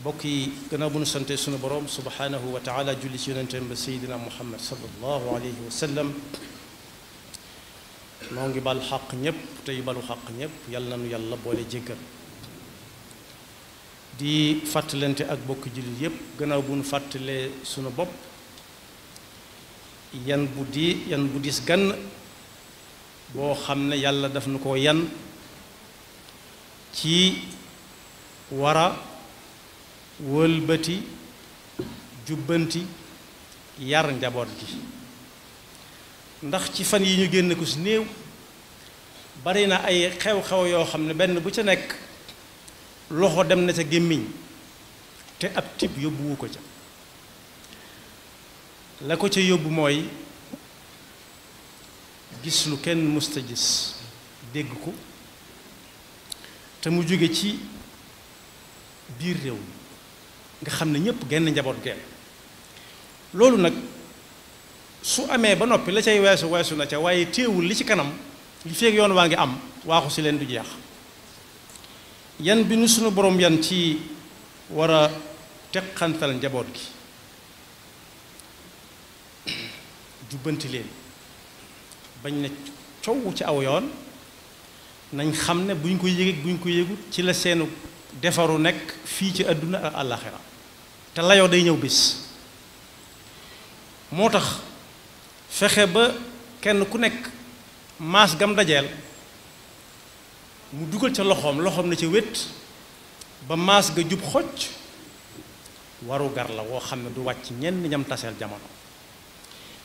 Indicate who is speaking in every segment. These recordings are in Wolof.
Speaker 1: bokk yi gannaaw bu nu sante sunu borom subhanahu wa taala julli ci yonenteem ba seydina muhammad sallallahu alayhi wa sallam noo ngi bal xaq ñépp tey balu xaq ñépp yàlla na nu yàlla boole jéggal di fàttalante ak bokk jullit yépp gannaaw bu nu fàttalee sunu bopp yan bu diis gann boo xam ne yàlla daf nu ko yan ci wara wëlbati jubbanti yar njaboot gi ndax ci fan yi ñu génn ko si néew bari na ay xew-xew yoo xam ne benn bu ca nekk loxo dem na ca gémmiñ te ab tib yóbbuwu ko ca la ko ca yóbbu mooy gis lu kenn musta gis dégg ko te mu jóge ci biir réew mi nga xam ne ñépp genn njaboot genn loolu nag su amee ba noppi la cay weesu na ca waaye téewul li ci kanam li feeg yoon waa ngi am waaxu si leen du jeex yan bi nu sunu borom yan ci war a teqantal njaboot gi jubbanti leen bañ ne coow ci aw yoon nañ xam ne buñ ko yëgee buñ ko yëgut ci la seenu defaru nekk fii ci àdduna ak àllaaxira te layoo day ñëw bis moo tax fexe ba kenn ku nekk maas gam dajeel mu dugal ca loxoom na ca wét ba maas ga jub xocc waru gar la woo xam ne du wàcc ñenn ñam taseel jamono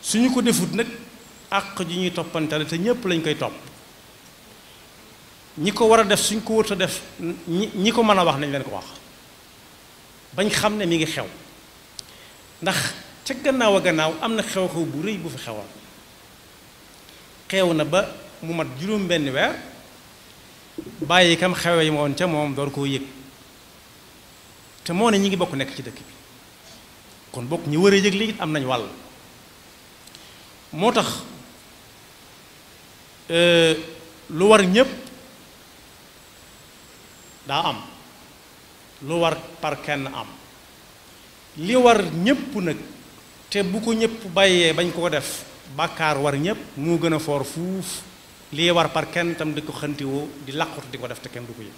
Speaker 1: suñu ko defut nag àq ji ñuy toppantale te ñépp lañ koy topp ñi ko war a def suñ ko wërta def ñi ko mën a wax nañ leen ko wax bañ xam ne mi ngi xew ndax ca gannaaw a gannaaw am na xew-xew bu rëy bu fi xewoon xew na ba mu mat juróom benn weer bàyyi kam xewe yi moon ca moom door koo yëg te moo ne ñi ngi bokk nekk ci dëkk bi kon bokk ñi war a yëg léegi am nañ wàll moo tax lu war ñépp daa am lu war par kenn am li war ñépp nag te bu ko ñépp bàyyee bañ koo def bàkkaar war ñépp moo gën a foor fuuf lii war par kenn tam di ko xantiwoo di làqutu di ko def te kenn du ko yëg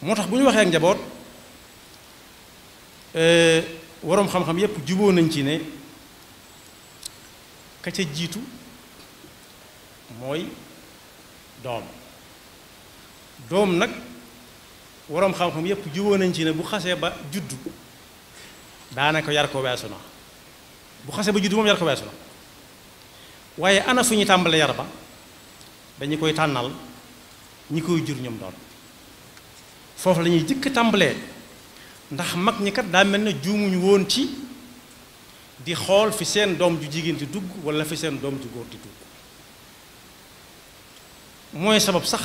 Speaker 1: moo tax bu ñu waxee ak njaboot waroom xam-xam yépp juboo nañ ci ne ka ca jiitu mooy doom nag waroom xam-xam yépp juboo nañ ci ne bu xasee ba juddu daanaka yar ko weesu na bu xasee ba juddu moom yar ko weesu na waaye ana fu ñu tàmbale yar ba dañu koy tànnal ñi koy jur ñoom doon foofu la ñuy jëkk tàmbalee ndax mag ñi kat daa mel ne juumuñu woon ci di xool fi seen doom ju jigéen di dugg wala fi seen doom ju góor di dugg mooy sabab sax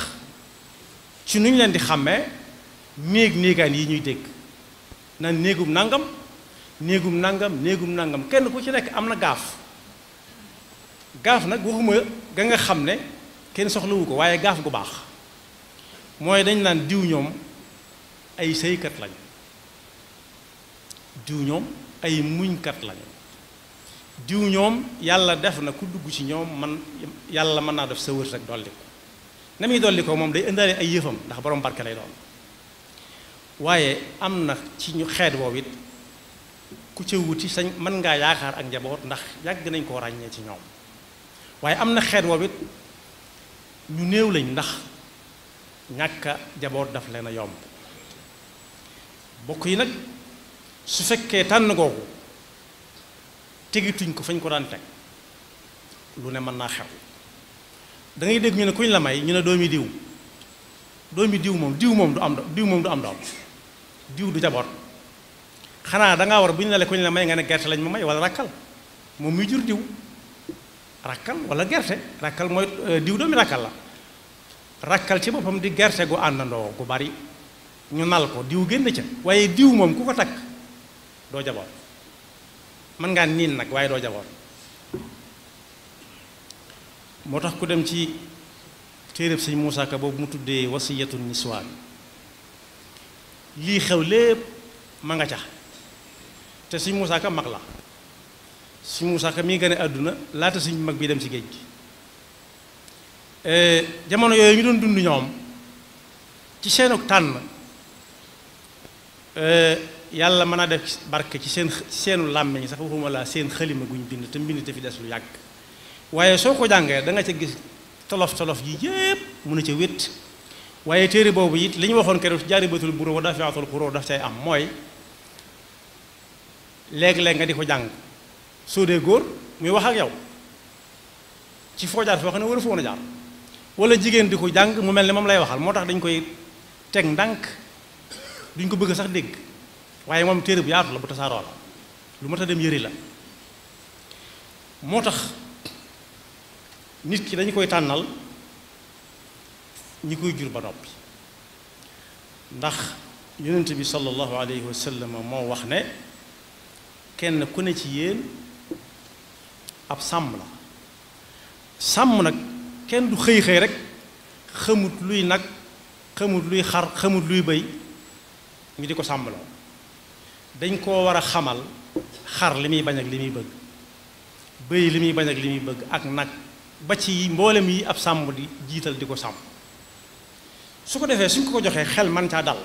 Speaker 1: ci nu ñu leen di xàmmee néegaan yi ñuy dégg naan néegum nangam kenn ku ci nekk am na gaaf nag waxuma ga nga xam ne kenn soxlawu ko waaye gaaf gu baax mooy dañ naan diw ñoom ay sëykat lañ diw ñoom ay muñkat lañu diw ñoom yàlla def na ku dugg ci ñoom man yàlla mën naa def sa wërsëg dolli ko na muy dolli ko moom day indaale ay yëfam ndax borom barke lay doon waaye am na ci ñu xeet woowu it ku ca wuti sañ mën ngaa yaakaar ak njaboot ndax yàgg nañ koo ràññee ci ñoom waaye am na xeet woowu it ñu néew lañ ndax ñàkka njaboot daf leen a yomb bokk yi nag su fekkee tànn googu tegituñ ko fañ ko daan teg lu ne mën naa xew da ngay dégg ñu ne kuñ la may ñu ne doomi diw moom du am doom diw du jaboot xanaa dangaa war bu ñu la kuñ la may nga ne gerte lañ ma may wala rakkal moom muy jur diw rakkal wala gerte rakkal mooy diw doomi rakkal la rakkal ci boppam di gerte gu àndandoo gu bari ñu nal ko diw génn ca waaye diw moom ku ko takk doo jaboot mën ngaa niin nag waaye doo jaboot moo tax ku dem ci téeréb sëñ Muusaa Ka boobu mu tuddee wasiyatu niswaan lii xew lépp ma nga ca te sëñ Moussa Ka mag la sëñ Moussa Ka mi gën a àdduna laata sëñ mag bi dem ci géej gi jamono yooyu ñu doon dund ñoom ci seenug tànn yàlla mën a def barke ci seenu làmmiñ sax waxuma la seen xalima guñ bind te mbind te fi des lu yàgg waaye soo ko jàngee da nga ca gis tolof tolof yi yépp mun a ca wét waaye téere boobu it li ñu waxoon keroog jaaribatul buruur wa daafi'atul quruur daf cay am mooy léeg-léeg nga di ko jàng soo dee góor muy wax ak yow ci foo jaar foo xam ne war a foo woon a jaar wala jigéen di ko jàng mu mel ne moom lay waxal moo tax dañ koy teg ndànk duñ ko bëgg sax dégg waaye moom téere bu yaatu la bu tasaaroo la lu mat a dem yëri la moo tax nit ki dañu koy tànnal ñi koy jur ba noppi ndax yonent bi sallallahu alayhi wa sallam moo wax ne kenn ku ne ci yéen ab sàmm la sàmm nag kenn du xëy xëy rek xamut luy nag xamut luy xar xamut luy bëy ñu di ko sàmmaloo dañ koo war a xamal xar li muy bañ ak li muy bëgg bëy li muy bañ ak li muy bëgg ak nag ba ci mboolem yi ab sàmm di jiital di ko sàmm su ko defee suñ ko joxee xel man caa dal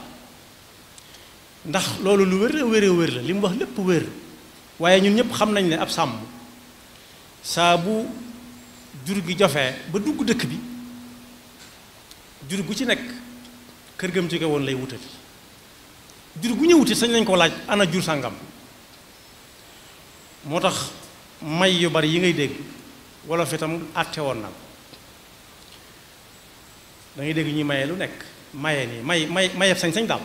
Speaker 1: ndax loolu lu wér la li mu wax lépp wér waaye ñun ñëpp xam nañ ne ab sàmm saa bu jur gi jofee ba dugg dëkk bi jur gu ci nekk kër gam jóge woon lay wutali jur gu ñëwuti sañ nañ ko laaj ana jur sàngam moo tax may yu bari yi ngay dégg wala fi tam àtte woon na da ngay dégg ñuy maye lu nekk maye nii mayeb sañ-sañ daal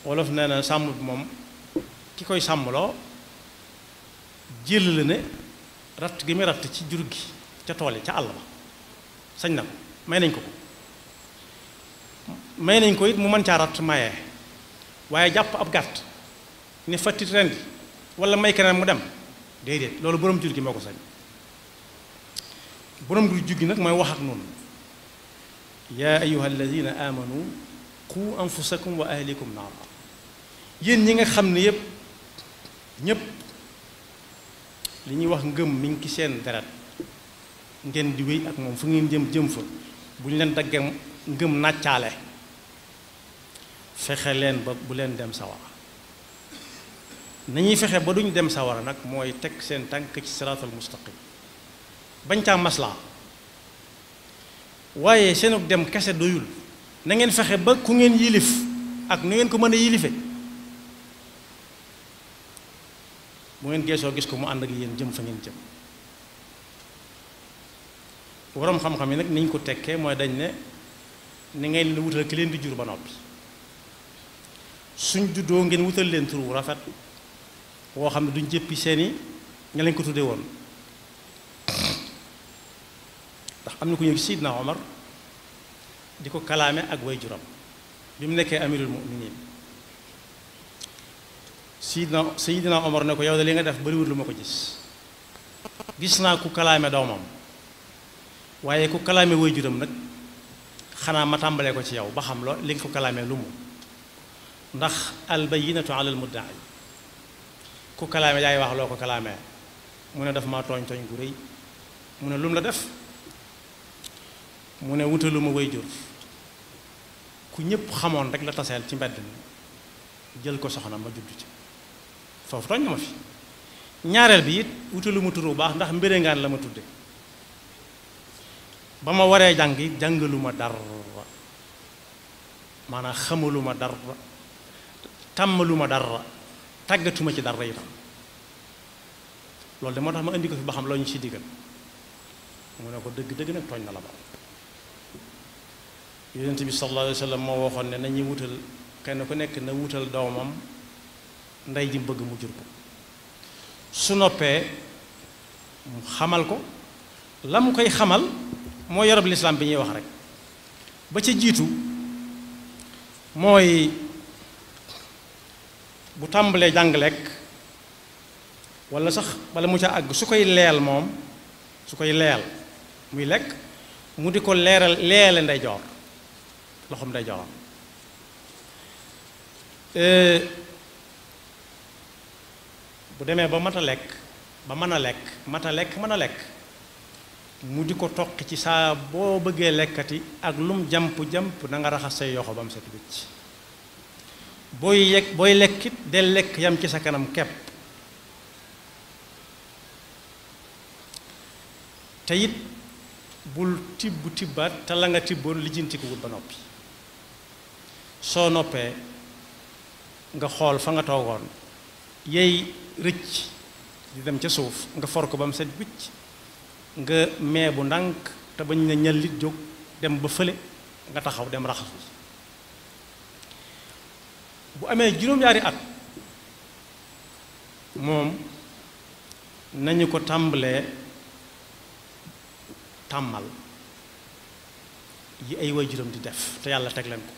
Speaker 1: wolof nee na sàmm bi moom ki koy sàmmloo jël la ne ratt gi muy ratt ci jur gi ca tool yi ca àll ba sañ na ko may nañ ko may nañ ko it mu mën caa ratt maye waaye jàpp ab gàtt ne fattit rendi wala may keneen mu dem déedéet loolu borom jur gi moo ko sañ borom jur gi nag mooy wax ak noonu yaa ayyuha alladina amanu qu anfusakum wa ahlikum naara yéen ñi nga xam ne ñépp li ñuy wax ngëm mi ngi ci seen deret ngeen di wéy ak moom fu ngeen jëm fa bu ñu leen daggee ngëm nàccaale fexe leen ba bu leen dem sawara nañuy fexe ba duñ dem sawara nag mooy teg seen tànk ci siraatal mustaqim bañ caa maslaa waaye seenu dem kese doyul na ngeen fexe ba ku ngeen yilif ak nu ngeen ko mën a yilife bu ngeen geesoo gis ko mu ànd ak yéen jëm fa ngeen jëm boroom xam-xam yi nag niñ ko tekkee mooy dañ ne ni ngeen wutal ki leen di jur ba noppi suñ juddoo ngeen wutal leen tur wu rafet woo xam ne duñ jëppi seeni ña lañ ko tuddee woon ndax am na ku ñëw Sidna Omar di ko kalaame ak way juram bi mu nekkee amirul muminin Seydina Omar ne ko yow de li nga def bariwul lu ma ko gis naa ku kalaame doomam waaye ku kalaame way juram nag xanaa ma tàmbalee ko ci yow ba xam li nga ko kalaamee lu mu ndax al bayyinatu ala al mudda'i ku kalaame yaay wax loo ko kalaamee mu ne daf maa tooñ gu rëy mu ne lu mu la def mu ne wutaluma way jur ku ñépp xamoon rek la taseel ci mbedd mi jël ko soxna ma juddu ci foofu tooñ na ma fi ñaareel bi it wutaluma tur bu baax ndax mbéréngaan la ma tudde ba ma waree jàng it jàngaluma dara maanaam xamaluma dara tàmmaluma dara tàggatuma ci dara itam loolu de moo tax ma indi ko fi ba xam loo ñu ci diggal mu ne ko dëgg nag tooñ na la ba yonent bi sallallahu alayhi wa sallam moo waxoon ne nañuy wutal kenn ku nekk na wutal doomam ndey ji bëgg mu jur ko su noppee mu xamal ko la mu koy xamal moo yorab lislaam bi ñuy wax rek ba ca jiitu mooy bu tàmbalee jàng lekk walla sax bala mu ca àgg su koy leel moom su koy leel muy lekk mu di ko leele ndeyjoor loxoom ndeyjooram bu demee ba mat a lekk ba mën a lekk mat a lekk mën a lekk mu di ko toqi ci saa boo bëggee lekkati ak lum jamp na nga raxas say yoxo ba mu set wicc booy lekkit del lekk yam ci sa kanam kepp te it bul tibbaat te la nga tibboon lijjanti ko wut ba noppi soo noppee nga xool fa nga toogoon yey rëcc di dem ca suuf nga for ko ba mu set wicc nga mee bu ndànk te bañ na ñallit jóg dem ba fële nga taxaw dem raxasu bu amee juróom-ñaari at moom nañu ko tàmbalee tàmmal yi ay waajuram di def te yàlla teg leen ko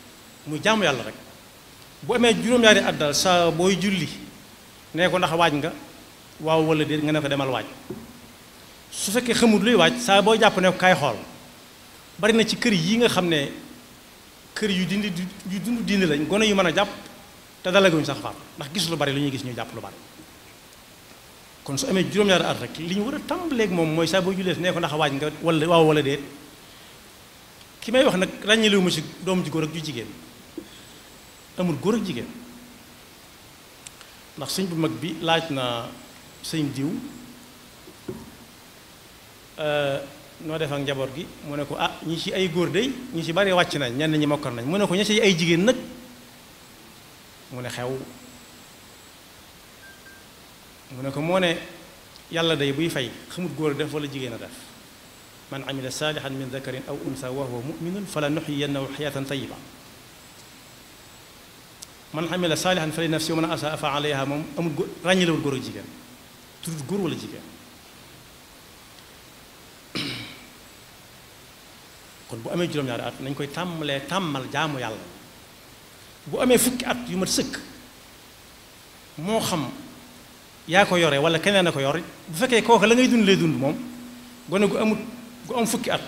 Speaker 1: muy jaamu yàlla rek bu amee juróom-ñaari at daal saa booy julli nee ko ndax waaj nga waaw wala déet nga ne ko demal waaj su fekkee xamul luy waaj saa booy jàpp ne ko kaay xool bari na ci kër yi nga xam ne kër yu dund dindi lañ gone yu mën a jàpp te dalaguñ sax faat ndax gis lu bari lu ñuy gis ñuy jàpp lu bari kon su amee juróom-ñaari at rek li ñu war a tàmbaleeg moom mooy saa booy jullee nee ko ndax waaj nga wala waaw wala déet ki may wax nag ràññalewu ma ci doom ji góor ak ju jigéen amul góor ak jigéen ndax sëñ bu mag bi laaj na sëñ diw noo def ak njaboot gi mu ne ko ah ñi ci ay góor day ñi ci bari wàcc nañ ñenn ñi mokkal nañ mu ne ko ñi ci ay jigéen nag mu ne xew mu ne ko moo ne yàlla day buy fay xamut góor a def wala jigéen a def man amila saalihan min dakarin aw unsa wa huwa muminun fala nuxyiyannahu xayaatan tayiba man amila saalihan fa li nafsi wa man asaa fa alayha moom amul góor ràññilewul góor ak jigéen tuddut góor wala jigéen kon bu amee juróom-ñaari at nañ koy tàmmal jaamu yàlla bu amee fukki at yu mat sëkk moo xam yaa ko yore wala keneen a ko yor bu fekkee kooka la ngay dund lay dund moom gone gu am fukki at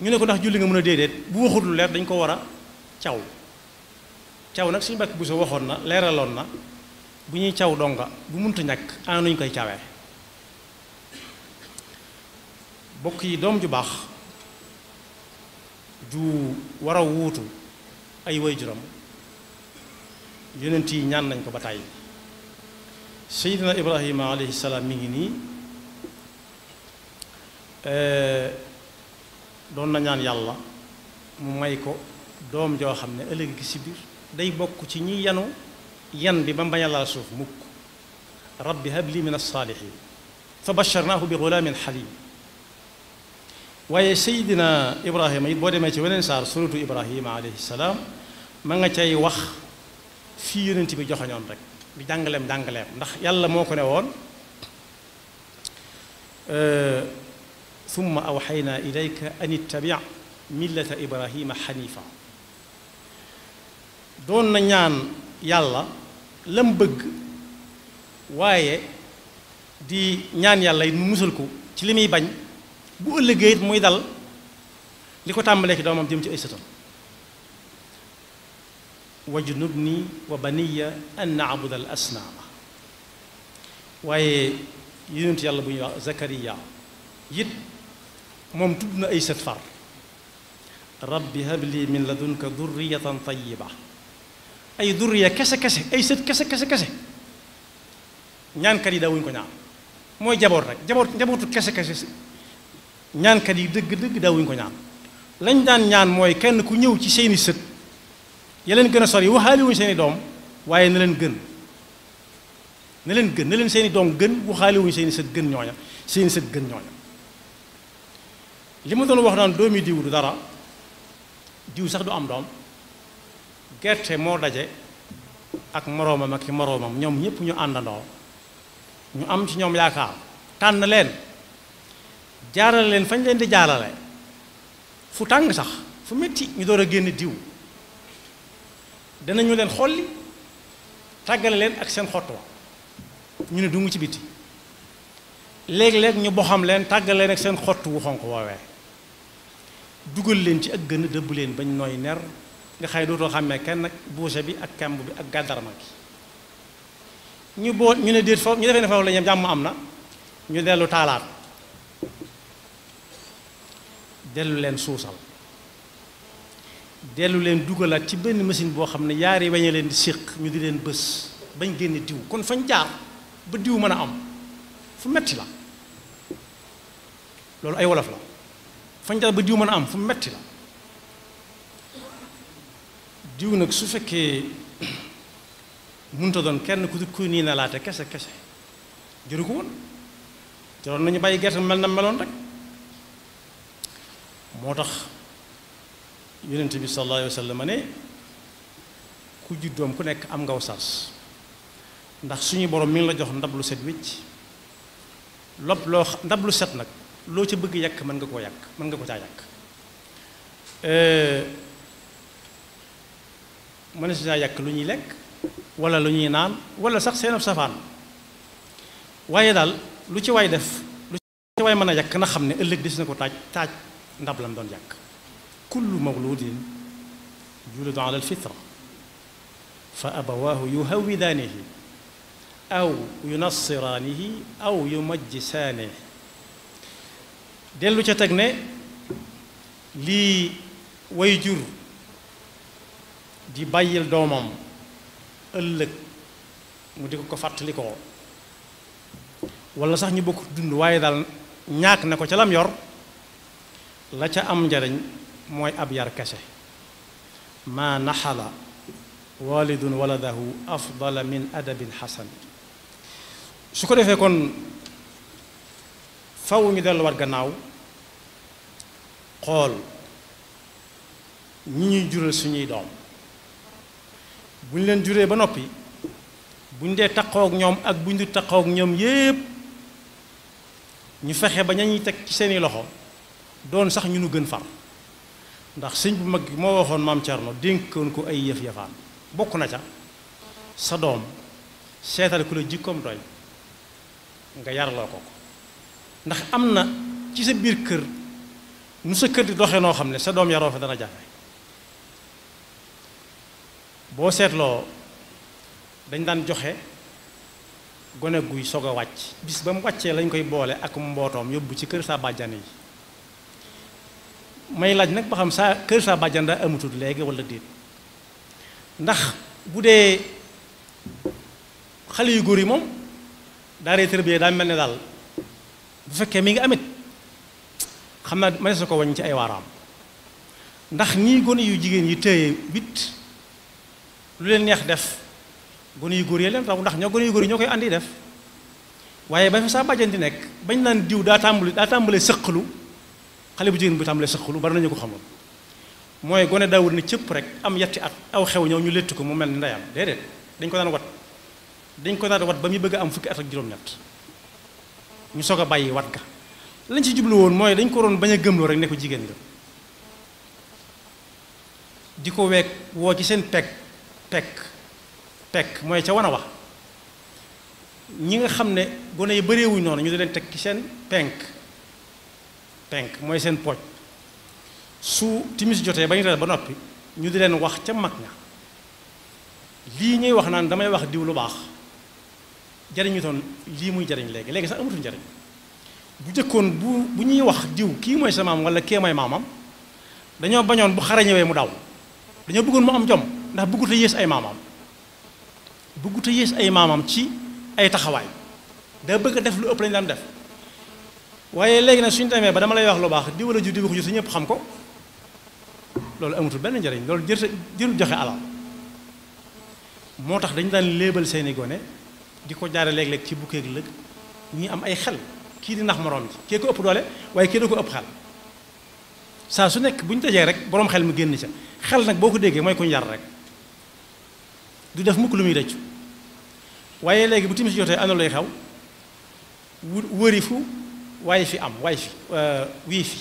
Speaker 1: ñu ne ko ndax julli nga mën a déedéet bu waxut lu leer dañ ko war a caw nag suñu bakk bu soo waxoon na leeraloon na bu ñuy caw donga bu munta ñàkk ana nuñ koy cawee bokk yi doom ju baax ju war a wuutu ay waajuram yonent yi ñaan nañ ko ba tàyyi seydina ibrahima alayhi salaam mi ngi nii doon na ñaan yàlla mu may ko doom joo xam ne ëllëg gi si biir day bokk ci ñi yan bi ba mbañ a laal suuf mukk rabbi habli min alsaalihin fa basharnaahu bi gulaamin xalim waaye seydina ibrahima it boo demee ci weneen saar suratu ibrahima alayhi salaam ma nga cay wax fii yonent bi joxoñoon rek di jàngaleem ndax yàlla moo ko ne woon summa awxaynaa ilayka an ittabi millata ibrahima xanifa doon na ñaan yàlla lam bëgg waaye di ñaan yàlla it mu musal ko ci li muy bañ bu ëllëgee it muy dal li ko tàmbalee ki doomam jëm ci ay sëtam wajnubni wa baniya an na'buda al asnaama waaye yonent yàlla bu ñuy wax Zakariya it moom tudd na ay sët far rabbi habli min ladunka durriyatan tayyiba ay durriya kese ay sët kese ñaankat yi daawuñu ko ñaan mooy jaboot rek njabootu kese ñaankat yi dëgg daawuñu ko ñaan lañ daan ñaan mooy kenn ku ñëw ci seeni sët ya leen gën a sori waxaale wuñu seeni doom waaye na leen seeni doom gën waxaale wuñu seeni sët gën ñooña li ma doon wax naan doomi diw du dara diw sax du am doom gerte moo daje ak moroomam ak moroomam ñoom ñépp ñu àndandoo ñu am ci ñoom yaakaar tànn leen jaarale leen fañ leen di jaarale fu tàng sax fu metti ñu door a génn diw danañu leen xolli tàggale leen ak seen xott wa ñu ne du mu ci biti léeg-léeg ñu boxam leen tàggale leen ak seen xott wu xonq woowee dugal leen ci ak gën a dëbb leen bañ nooy ner nga xëy dootoo xàmmee kenn nag buuse bi ak kemb bi ak gàddarma gi ñu boo ñu ne déet foofu ñu defee ne foofu la ñam jàmm am na ñu dellu taalaat dellu leen suusal dellu leen dugalaat ci benn machine boo xam ne yaari weñe leen di séq ñu di leen bës bañ génne diw kon fañ jaar ba diw mën a am fu metti la loolu ay wolof la fañ jaar ba diw mën a am fu metti la diw nag su fekkee mënta doon kenn ku kuy nii na laate kese kese jëru ko woon jaroon nañu bàyyi gerte mel na meloon rek moo tax yonent bi sallallahu alayhi wa sallam ne ku juddoom ku nekk am ngaw sas ndax suñu borom mi ngi la jox ndab lu set wicc ndab lu set nag loo ca bëgg yàq mën nga koo yàq mën nga ko caa yàq mën na si caa yàq lu ñuy lekk wala lu ñuy naan wala sax seen safaan waaye daal lu ci waay def lu ci waay mën a yàq na xam ne ëllëg des na ko taaj ndab lam doon yàq kullu mawludin yulidu ala alfitra fa abawaahu yuhawwidaanihi aw yunassiraanihi aw yumajjisaanihi dellu ca teg ne lii way jur di bàyyil doomam ëllëg mu di ko fàttali ko wala sax ñu bokk dund waaye daal ñaak na ko ca lam yor la ca am njariñ mooy ab yar kese maa naxala walidun waladahu afdala min adabin xasan su ko defee kon faw ñu delluwaat gannaaw xool ñi ñuy jural suñuy doom bu ñu leen juree ba noppi bu ñu dee taqoog ñoom ak bu ñu du taqoog ñoom yépp ñu fexe ba ñañuy teg ci seeni loxo doon sax ñu nu gën far ndax sëñ bu mag moo waxoon maam Cerno dénkoon ko ay yëf yafaan bokk na ca sa doom seetal ku la jikkoom doy nga yarloo ko ndax am na ci sa biir kër nu sa kër di doxee noo xam ne sa doom yaroo fa dana jafe boo seetloo dañ daan joxe gone guy soog a wàcc bis ba mu wàccee lañ koy boole ak mbootoom yóbbu ci kër saa bàjjan yi may laaj nag ba xam saa kër saa bàjjan daa amatul léegi wala déet ndax bu dee xale yu góor yi moom daaree tërbiye daa mel ne daal bu fekkee mi ngi amit xam naa ma ne sa ko wañ ci ay waaraam ndax ñii gone yu jigéen yi téye wit lu leen neex def gone yu góor yi leen raw ndax ñoo gone yu góor yi ñoo koy andi def waaye ba fi saa bàjjan di nekk bañ naan diw daa tàmbale sëqalu xale bu jigéen bu tàmbalee sëqalu bari nañu ko xamul mooy gone daawul ni cëpp rek am yetti at aw xew ñëw ñu létt ko mu mel ni ndeyam déedéet dañ ko daan wat ba muy bëgg a am fukki at ak juróom-ñett ñu soog a bàyyi wat ga lañ ci jublu woon mooy dañ ko doon bañ a gëmloo rek ne ko jigéen nga di ko weeg woo ci seen pekk mooy ca wan a wax ñi nga xam ne gone yi bëreewuñ noonu ñu di leen teg ci seen penk mooy seen pooj su timis jotee ba ñu reer ba noppi ñu di leen wax ca mag ña lii ñuy wax naan damay wax diw lu baax jariñu toon lii muy jariñ léegi sax amatul njariñ bu jëkkoon bu ñuy wax diw kii mooy sa maam wala kee mooy maamam dañoo bañoon bu xare ñëwee mu daw dañoo bëggoon mu am jom ndax bëggut a yées ay maamam ci ay taxawaay da bëgg a def lu ëpp lañu daan def waaye léegi nag suñu demee ba dama lay wax lu baax diw la ju diw ko ju su ñëpp xam ko loolu amatul benn njariñ loolu jërul joxe alal moo tax dañu daan léebal seeni gone di ko jaare léeg-léeg ci bukkeeg lëg ñuy am ay xel kii di nax moroom ji kee ko ëpp doole waaye kii da ko ëpp xel saa su nekk bu ñu dajee rek boroom xel mu génn ca xel nag boo ko déggee mooy ku ñu yar rek du def mukk lu muy rëccu waaye léegi bu timis jotee ana lay xew wëri fu waaye fi am wii fi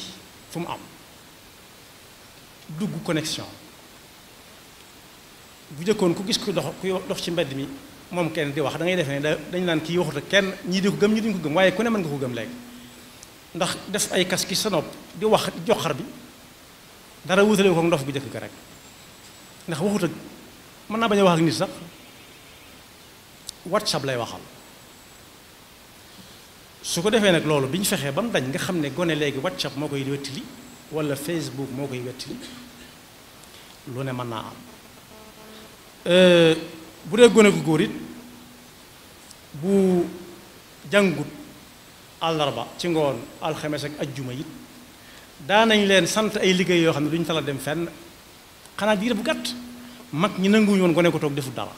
Speaker 1: fu mu am dugg connexion bu jëkkoon ku gis ku dox ci mbedd mi moom kenn di wax da ngay defee ne dañu naan kii waxut ak kenn ñii di ko gëm ñii duñu ko gëm waaye ku ne mën nga ko gëm léegi ndax def ay kas ki sa nopp di wax joxar bi dara wutale ko ndof bu jëkk ka rek ndax waxut ak mën naa bañ a wax ak nit sax WhatsApp lay waxal su ko defee nag loolu bi ñu fexee ba mu dañ nga xam ne gone léegi WhatsApp moo koy wettili wala Facebook moo koy wettili lu ne mën naa am bu dee gone gu góor it bu jàngut àllarba ci ngoon alxames ak ajjuma it daanañ leen sant ay liggéey yoo xam ne duñ tala dem fenn xanaa diir bu gàtt mag ñi nanguwuñu woon gone ko toog defut dara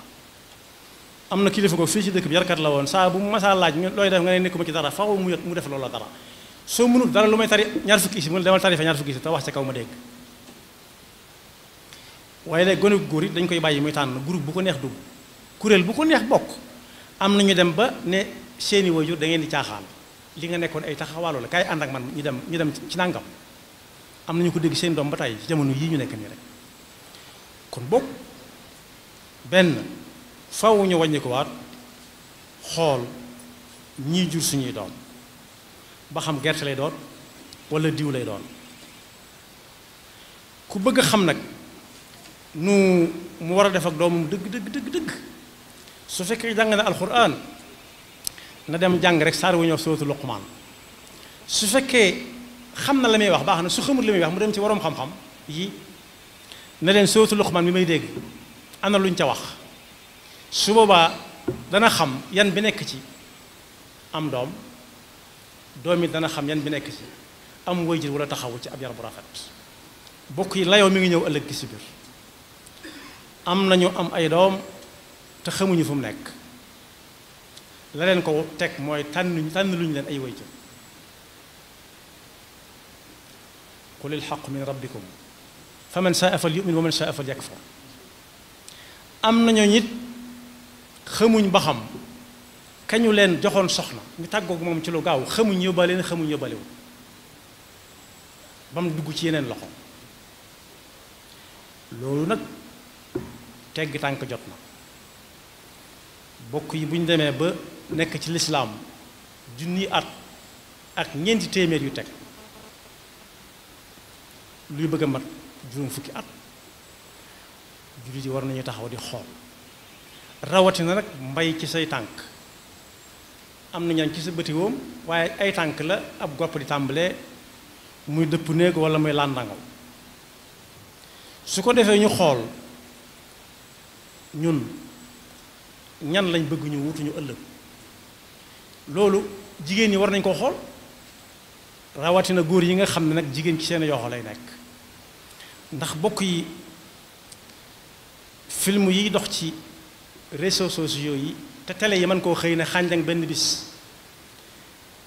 Speaker 1: am na kilifa ko fii ci dëkk bi yarkat la woon saa bu mu masaa laaj looy def nga ne nekkuma ci dara faw mu def loola dara soo mënul dara lu may tari ñaar fukki isi mu demal tari fa ñaar fukki isi te wax ca kaw ma dégg waaye léegi gone gu góor it dañ koy bàyyi muy tànn groupe bu ko neex dugg kuréel bu ko neex bokk am na ñu dem ba ne seeni waajur da ngeen di caaxaan li nga nekkoon ay taxawaalu la kaay ànd ak man ñu dem ci nàngam am na ñu ko dégg seen doom ba tey ci jamono yii ñu nekk nii rek kon bokk benn faw ñu wàññi ko waat xool ñii jur suñuy doom ba xam gerte lay doon walla diw lay doon ku bëgg a xam nag nu mu war a def ak doomam dëgg su fekkee jàng na alxuraan na dem jàng rek saar wu ñëw sootu Luqmaan su fekkee xam na la muy wax baax na su xamul la muy wax mu dem ci waroom xam-xam yi ne leen sootu Luqmaan bi may dégg ana luñ ca wax su boobaa dana xam yan bi nekk ci am doom it dana xam yan bi nekk ci am waajur wala taxawu ci ab yar bu rafet bokk yi layoo mi ngi ñëw ëllëg gi si biir am nañu am ay doom te xamuñu fu mu nekk la leen ko teg mooy tànn luñu leen ay waajur qulil haqqu min rabbikum fa man saa fal yu'min wa man saa fal yakfur am nañu nit xamuñ ba xam kañu leen joxoon soxna ñu tàggoog moom ci lu gaaw xamuñ yóbbaale na xamuñ yóbbaalewu ba mu dugg ci yeneen loxo loolu nag tegg tànk jot na bokk yi bu ñu demee ba nekk ci lislaam junni at ak ñeenti téeméer yu teg luy bëgg a mat juróom fukki at jullit yi war nañu taxaw di xool rawatina nag mbay ci say tànk am na ñaan ci sa bëti woom waaye ay tànk la ab gopp di tàmbalee muy dëpp néeg wala muy làndangal su ko defee ñu xool ñun ñan lañ bëgg ñu wutuñu ëllëg loolu jigéen ñi war nañ ko xool rawatina góor yi nga xam ne nag jigéen ci seen yoxo lay nekk ndax bokk yi film yi dox ci réseaux sociaux yi te télé yi mën koo xëy na xànjang benn bis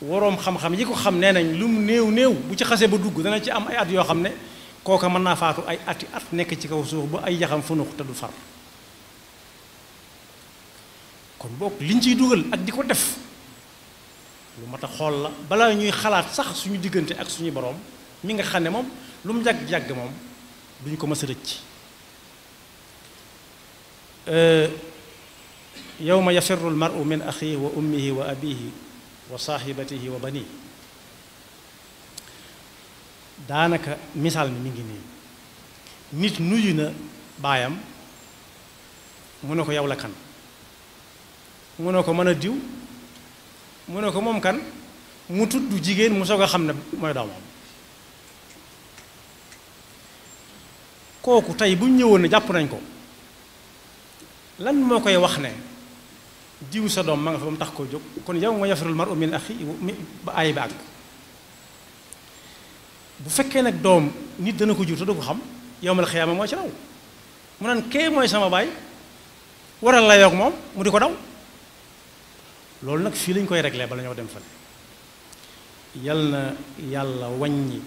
Speaker 1: waroom xam-xam yi ko xam nee nañ lu mu néew bu ci xasee ba dugg dana ci am ay at yoo xam ne kooka mën naa faatu ay ati at nekk ci kaw suuf ba ay yaxam funux te du far kon bokk liñ ciy dugal ak di ko def lu mat a xool la balaa ñuy xalaat sax suñu diggante ak suñu boroom mi nga xam ne moom lu mu jàgg-jàgg moom duñu ko mës a rëcc yawma yafirru almaru min axihi wa ummihi wa abihi wa saaxibatihi wa banihi daanaka misaal mi ngi nii nit nuyu na baayam mu ne ko yow la kan mu ne ko mën a diw mu ne ko moom kan mu tudd jigéen mu soog a xam ne mooy doomam kooku tey bu ñu ñëwoon ne jàpp nañ ko lan moo koy wax ne diw sa doom ma nga fa ba mu tax koo jóg kon yow ma yafirul mar'u min axi ba aay ba àgg bu fekkee nag doom nit dana ko jur te du ko xam yawmal xiyaama moo ci raw mu naan kee mooy sama baay waral la yoog moom mu di ko daw loolu nag fii lañ koy réglé bala ñoo dem fële yal na yàlla wàññi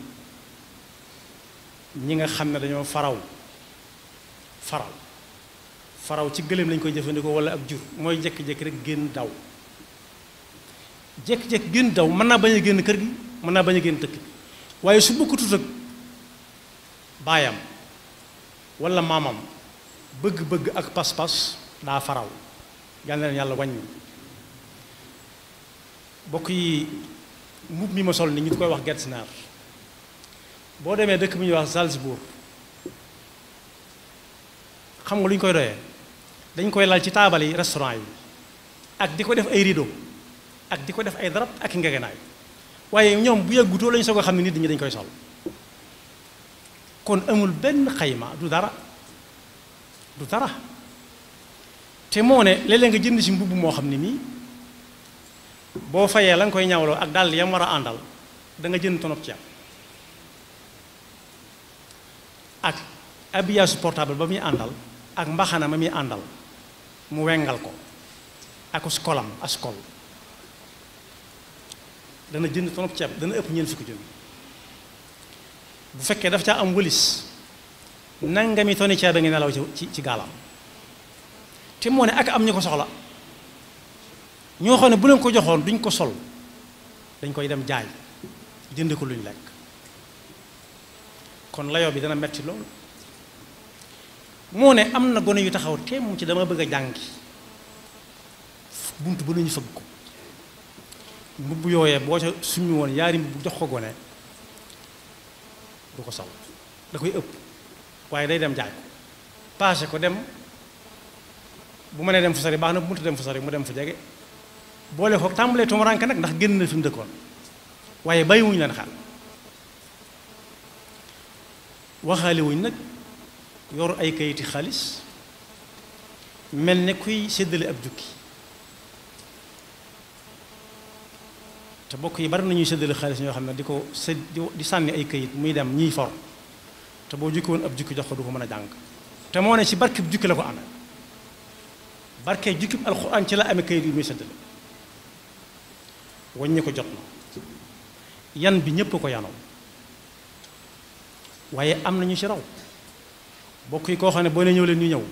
Speaker 1: ñi nga xam ne dañoo faraw ci gëléem lañ koy jëfandikoo wala ak jur mooy jékki-jékki rek génn daw jékki-jékki génn daw mën naa bañ a génn kër gi mën naa bañ a génn tëkk bi waaye su bokkutut ak baayam wala maamam bëgg-bëgg ak pas-pas daa faraw yal na leen yàlla wàññi bokk yi mbubb mi ma sol ni ñu di koy wax Getzner boo demee dëkk bu ñuy wax Salzbourg xam nga lu ñu koy doyee dañ koy lal ci taabal yi restaurant yi ak di ko def ay rideau ak di ko def ay darab ak i ngegenaay waaye ñoom bu yàggutoo lañu soog a xam ne nit ñi dañ koy sol kon amul benn xayma du dara te moo ne léeg-léeg nga jënd si mbubb moo xam ne nii boo fayee la nga koy ñawloo ak dàll yam war a àndal da nga jënd tonop ceeb ak habillage portable ba muy àndal ak mbaxana ma muy àndal mu wengal ko ak skolam askol dana jënd tonop ceeb dana ëpp ñeent fukki junni bu fekkee daf caa am wëlis nangami toni ceeb a ngi nelaw ci gaalam te moo ne ak am ñu ko soxla ñoo xam ne bu leen ko joxoon duñ ko sol dañ koy dem jaay jënd ko luñ lekk kon layoo bi dana metti loolu moo ne am na gone yu taxaw teem ci dama bëgg a jàngi bunt ba nañu fëgg ko mbubb yooyee boo ca summi woon yaari mbubb jox ko gone du ko sol da koy ëpp waaye day dem jaay ko paase ko dem bu ma nee dem fu sori baax na bu mënta dem fu sori mu dem fu jege boole ko tàmbalee tumuraanke nag ndax génn na fi mu dëkkoon waaye bàyyiwuñu leen xel waxaale wuñ nag yor ay kayiti xaalis mel ne kuy séddale ab jukki te bokk yi bari nañuy séddale xaalis ñoo xam ne di sànni ay kayit muy dem ñiy for te boo jukki woon ab jukki jox ko du ko mën a jàng te moo ne ci barkeb jukki la ko amee barke jukkib alxuraan ci la amee kayit yu muy séddale waññi ko jot na yan bi ñépp ko yanoo waaye am na ñu ci raw bokk yi koo xam ne boo ne ñëw leen ñu ñëw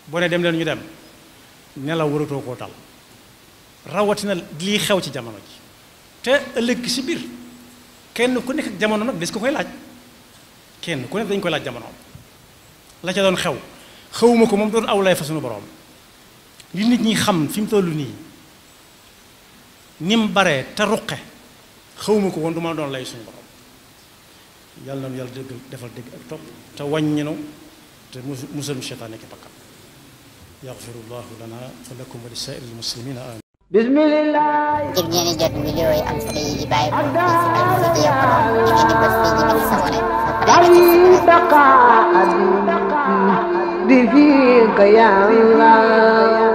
Speaker 1: boo ne dem leen ñu dem nelaw waratoo koo tal rawatina lii xew ci jamono ji te ëllëg si biir kenn ku nekk ak jamono nag des ko koy laaj kenn ku nekk dañu koy laaj jamono la ca doon xewuma ko moom doon aw lay fa suñu borom li nit ñi xam fi mu toll nii ni mu baree te ruqe xawma ko woon du ma doon lay suñu borom yàlla na nu yàlla dégg defal dégg ak topp te wàññinu te musal seytaane ki bakkan yaxfirullahu lana wa lakum wa li saa'iril muslimina amin
Speaker 2: bismillah ngir ngeen di jot vidéo yi am solo yi di bàyyi ko ci As-Samadiyya Pro ngeen di bës fii ñu sabone bi fiika ya Allah